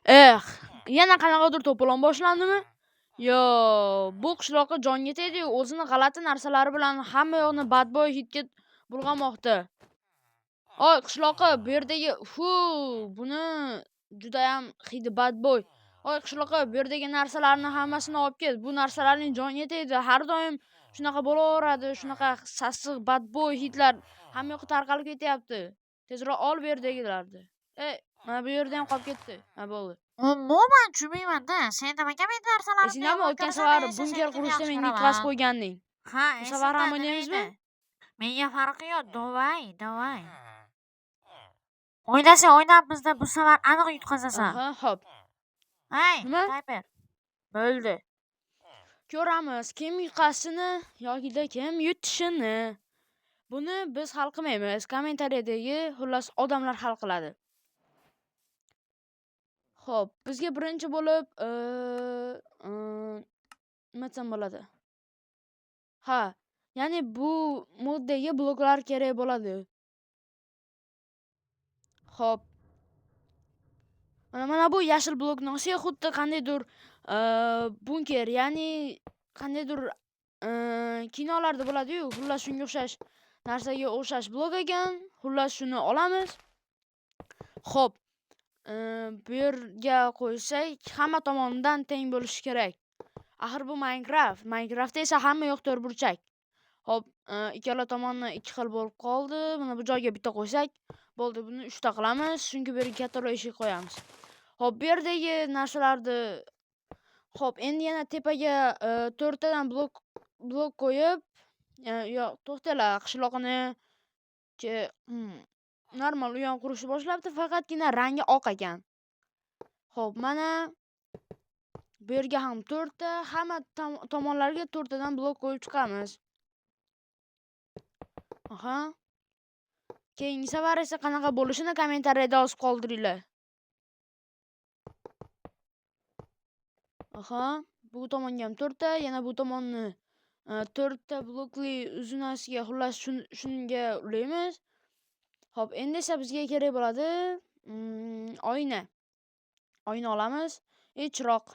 Eh, yana qanaqadir to'polon boshlandimi? Yo, bu qishloqqa jonga tegdi-yu, o'zini g'alati narsalari bilan hamma yoqni badbo'y hidga bulg'amoqda. Oy, qishloqqa bu yerdagi fu, buni judayam hidi badbo'y. Oy, qishloqqa bu yerdagi narsalarni hammasini olib ket. Bu narsalarning jonga tegdi. Har doim shunaqa bo'laveradi, shunaqa sassiq badbo'y hidlar hamma yoqqa tarqalib ketyapti. Tezroq ol bu yerdagilarni. Ey, mana bu yerda ham qolib ketdi. Ha, bo'ldi. Umuman tushunmayman-da. Sen nimaga meni narsalarimni Esingdami, yomon o'tgan ko'rasan, safar men esa bunker senikini qurishda yaxshi menga yutqazib ko'raman. qo'yganding. Ha, Bu safar esimda, ham nima o'ynaymizmi? edi? Menga farqi yo'q. Давай, давай. O'ynasang o'ynabmizda, bu safar aniq yutqazasan. Aha, xo'p. Hey, Nima? Tayper. Bo'ldi. Ko'ramiz, kim yutqazishini yokida kim yutishini. Buni biz hal qilmaymiz. Kommentariyadagi xullas odamlar hal qiladi. Xo'p, bizga birinchi bo'lib, nima desam bo'ladi? Ha, ya'ni bu moddagi bloklar kerak bo'ladi. Xo'p. Mana bu yashil blokni olsak, xuddi qandaydir bunker, ya'ni qandaydir kinolarda bo'ladi-yu, xullas shunga o'xshash narsaga o'xshash blok ekan. Xullas shuni olamiz. Xo'p, bu yerga qo'ysak, hamma tomonidan teng bo'lishi kerak. Axir bu Minecraft. Minecraftda esa hamma yoq to'rtburchak. Xo'p, ikkala tomoni ikki xil bo'lib qoldi. Mana bu joyga bitta qo'ysak, bo'ldi, buni 3 ta qilamiz, chunki bu yerga kattaroq eshik qo'yamiz. Xo'p, bu yerdagi narsalarni. Xo'p, endi yana tepaga 4 tadan blok qo'yib, yo'q, to'xtanglar, qishloqni normal u ham qurishni boshlabdi, faqatgina rangi oq ekan. Xo'p, mana bu yerga ham 4 ta, hamma tomonlarga 4 tadan blok qo'yib chiqamiz. Aha. Keyingi safar esa qanaqa bo'lishini kommentariyada yozib qoldiringlar. Aha, bu tomonga ham 4 ta, yana bu tomonni 4 ta blokli uzunasiga, xullas shunga ulaymiz. Xo'p, endi esa bizga kerak bo'ladi, oyna. Oyna olamiz и chiroq.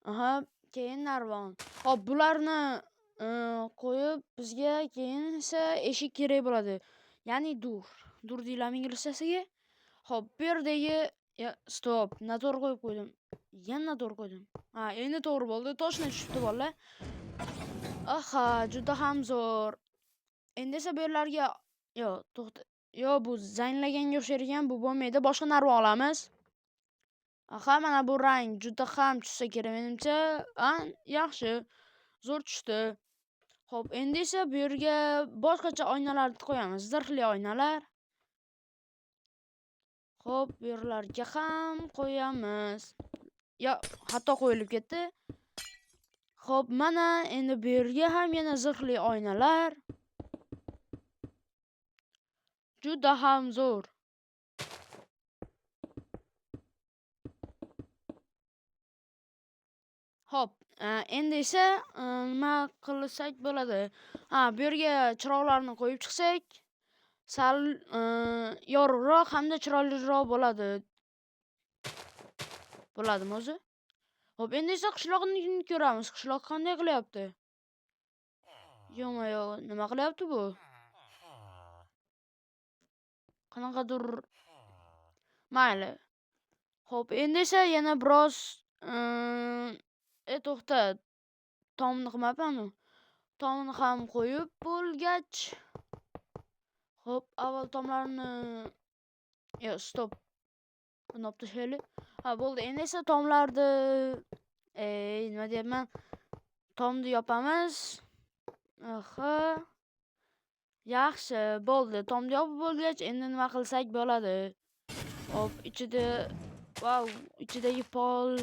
Aha, keyin narvon. Xo'p, bularni qo'yib bizga keyin esa eshik kerak bo'ladi. Ya'ni dur. Dur deyiladimi inglizchasiga? Xo'p, bu yerdagi ya, stop, noto'g'ri qo'yib qo'ydim. Yana noto'g'ri qo'ydim. Ha, endi to'g'ri bo'ldi. Точно tushibdi bolalar. Aha, juda ham zo'r. Endi esa bu yerlarga yo'q, to'xta. Yo'q, bu zanglaganga o'xshar ekan, bu bo'lmaydi. Boshqa narvon olamiz. Aha, mana bu rang juda ham tushsa kerak menimcha. A, yaxshi. Zo'r tushdi. Xo'p, endi esa bu yerga boshqacha oynalarni qo'yamiz. Zirhli oynalar. Xo'p, bu yerlarga ham qo'yamiz. Yo, xato qo'yilib ketdi. Xo'p, mana endi bu yerga ham yana zirhli oynalar. Juda ham zo'r. Xo'p, endi esa nima qilsak bo'ladi? Ha, bu yerga chiroqlarni qo'yib chiqsak, sal yorug'roq hamda chiroyliroq bo'ladi. Bo'ladimi o'zi? Xo'p, endi esa qishloqni ko'ramiz. Qishloq qanday qilyapti? Yo'ma-yo'q, nima qilyapti bu? Qanaqadir. Mayli. Xo'p, endi esa yana biroz to'xta. Tomni qilmabman-u. Tomni ham qo'yib bo'lgach, xo'p, avval tomlarni. Yo'q, stop. Buni olib tashlaylik. Ha, bo'ldi. Endi esa tomlarni ey, nima deyapman? Tomni yopamiz. Aha. Yaxshi, bo'ldi. Tomni yopib bo'lgach, endi nima qilsak bo'ladi? Xo'p, ichida vau, ichidagi pol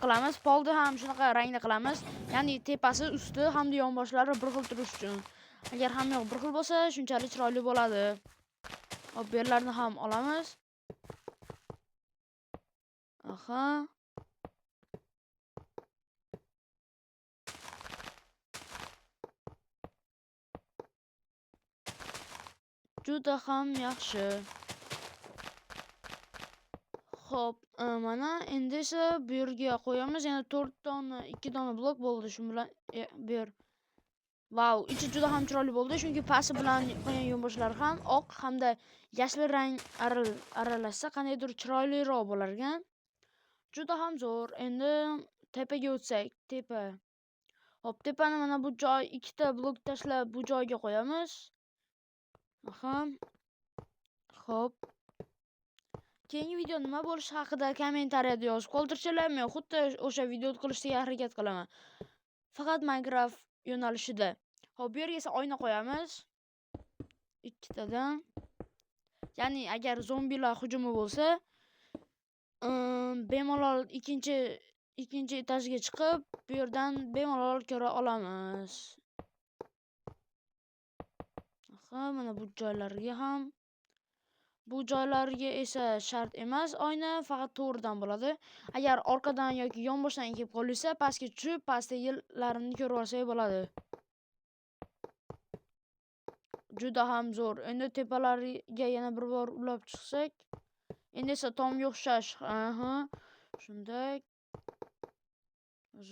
qilamiz. Polni ham shunaqa rangda qilamiz. Ya'ni tepasi, usti hamda yonboshlari bir xil turishi uchun. Agar hamma yoq bir xil bo'lsa, shunchalik chiroyli bo'ladi. Xo'p, bu yerlarni ham olamiz. Aha. Juda ham yaxshi. Xo'p, mana endi esa bu yerga qo'yamiz. Yana 4 dona, 2 dona blok bo'ldi shu bilan bu yer. Vau, ichi juda ham chiroyli bo'ldi, chunki pasti bilan qo'ygan yonboshlari ham oq hamda yashil rang aralashsa qandaydir chiroyliroq bo'lar ekan. Juda ham zo'r. Endi tepaga o'tsak, tepa. Xo'p, tepani mana bu joy ikkita blok tashlab bu joyga qo'yamiz. Aha. Xo'p. Keyingi video nima bo'lishi haqida kommentariyada yozib qoldirsanglar, men xuddi o'sha video qilishga harakat qilaman. Faqat Minecraft yo'nalishida. Xo'p, bu yerga esa oyna qo'yamiz. Ikkitadan. Ya'ni agar zombilar hujumi bo'lsa, bemalol ikkinchi etajga chiqib, bu yerdan bemalol ko'ra olamiz. Aha, mana bu joylarga ham. Bu joylarga esa shart emas oyna, faqat to'g'ridan bo'ladi. Agar orqadan yoki yonboshdan kelib qolsa, pastga tushib, pastdagilarini ko'rib olsak bo'ladi. Juda ham zo'r. Endi tepalariga yana bir bor ulab chiqsak, endi esa tomga o'xshash. Aha, shunday.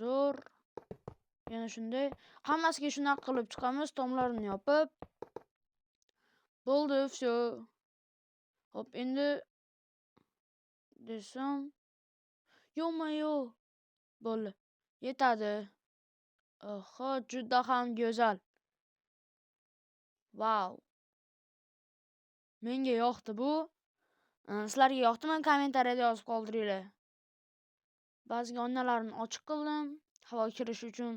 Zo'r. Yana shunday. Hammasiga shunaqa qilib chiqamiz, tomlarini yopib. Bo'ldi, всё. Xo'p, endi desam, yo'qma-yo'q. Bo'ldi. Yetadi. Oho, juda ham go'zal. Vau. Menga yoqdi bu. Sizlarga yoqdimi? Kommentariyada yozib qoldiringlar. Ba'ziga oynalarni ochiq qildim, havo kirishi uchun.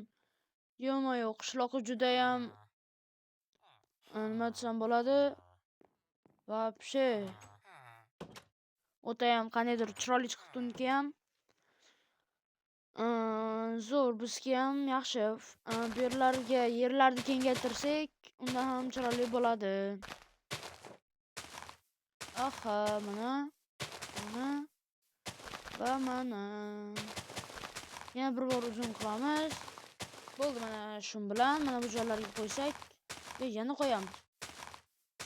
Yo'qma-yo'q, qishloqi judayam nima desam bo'ladi? Вообще. O'tayam qandaydir chiroyli chiqibdi uniki ham. Zo'r, bizga ham yaxshi. Bu yerlarga yerlarni kengaytirsak, undan ham chiroyli bo'ladi. Aha, mana, mana va mana. Yana bir bor uzun qilamiz. Bo'ldi, mana shu bilan mana bu joylarga qo'ysak, yana qo'yamiz.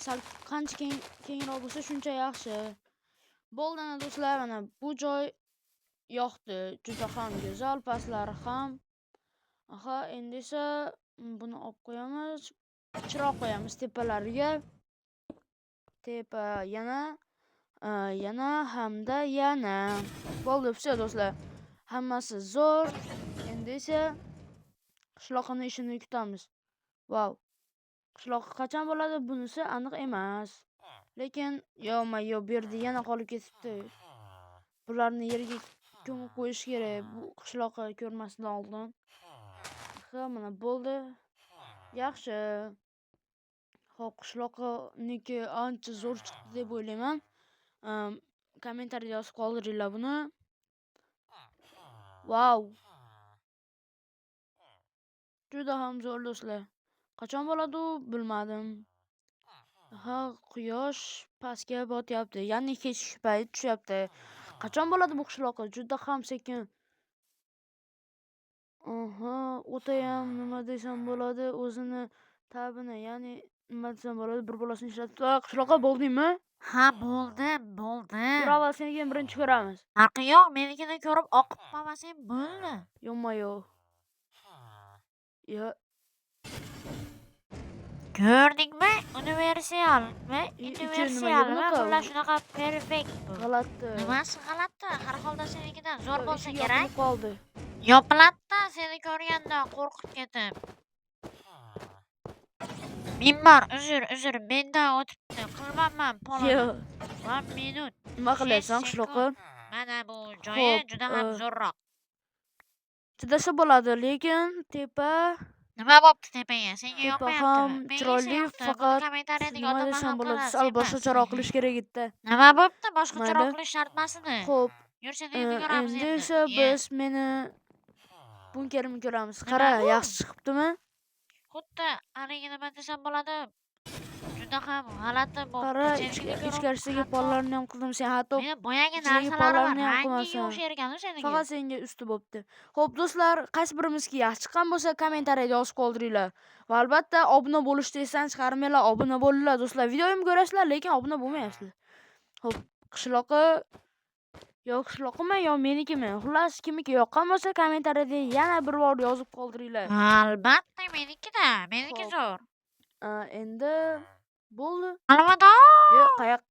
Sal qancha kengroq bo'lsa, shuncha yaxshi. Bo'ldi ana do'stlar, mana bu joy yoqdi. Juda ham go'zal, pastlari ham. Aha, endi esa buni olib qo'yamiz. Chiroq qo'yamiz tepalariga. Tepa yana, yana hamda yana. Bo'ldi, всё do'stlar. Hammasi zo'r. Endi esa qishloqning ishini kutamiz. Vau. Qishloq qachon bo'ladi, bunisi aniq emas. Lekin yo-ma-yo, bu yerda yana qolib ketibdi. Bularni yerga ko'mib qo'yish kerak, bu qishloqqa ko'rmasdan oldin. Ha, mana bo'ldi. Yaxshi. Xo'p, qishloqniki ancha zo'r chiqdi deb o'ylayman. Kommentariyada yozib qoldiringlar buni. Vau. Juda ham zo'r do'stlar. Qachon bo'ladi u, bilmadim. Ha, quyosh pastga botyapti, ya'ni kechki payt tushyapti. Qachon bo'ladi bu qishloqqa? Juda ham sekin. Aha, o'tayam nima desam bo'ladi, o'zini ta'bini, ya'ni nima desam bo'ladi, bir bolasini ishlatib, qishloqqa bo'ldingmi? Ha, bo'ldim, bo'ldim. Yur, avval senikini birinchi ko'ramiz. Farqi yo'q, menikini ko'rib oqib qolmasang bo'ldi. Yo'qma-yo'q. Yo. Ko'rdingmi? Universalmi? Ichi nimaga Universalmi? bunaqa? Xullas shunaqa perfect bu. G'alati. Nimasi g'alati? Har holda senikidan zo'r Yo, bo'lsa eshik kerak. yopilib qoldi. Yopiladida seni ko'rganda qo'rqib ketib. Minbar, uzr, uzr, mendan o'tibdi. Qilmabman polini. Yo. 1 minut. Nima qilyapsan 6 qishloqqa? sekund. Mana bu joyi Xo'p, juda ham zo'rroq. Chidasa bo'ladi, lekin tepa Nima bo'pti tepaga? Senga tepa yoqmayaptimi? ham Menga esa chiroyli, yoqdi. Buni faqat kommentariyadagi nima odamlar desam hal bo'ladi, qiladi, sal sen emas. boshqacharoq qilish kerak edi. Nima bo'pti? Boshqacharoq Mayli. qilish shart emas edi. Xo'p, Yur, senikini ko'ramiz endi endi. esa Ye. biz meni bunkerimni ko'ramiz. Nima Qara, bu? yaxshi chiqibdimi? Xuddi haligi nima desam bo'ladi? Juda ham g'alati bo'pti. Qara, Senikini ko'rib ichkarisidagi hatto pollarni ham qildim. Sen hatto meni boyagi ichidagi narsalarim pollarni ham rangiga qilmabsan. o'xshar ekan-u seniki. Faqat senga usti bo'pti. Xo'p, do'stlar, qaysi birimizki yaxshi chiqqan bo'lsa, kommentariyada yozib qoldiringlar. Va albatta obuna bo'lishni esdan chiqarmanglar, obuna bo'linglar do'stlar. Videoimni ko'rasizlar, lekin obuna bo'lmayapsizlar. Xo'p, qishloqqa Yo qishloqimi, yo menikimi? Xullas, kimniki yoqqan bo'lsa, kommentariyada yana bir bor yozib qoldiringlar. Albatta, meniki-da, meniki Xo'p. zo'r. Endi bo'ldi. Alvido. Yo'q, qayoq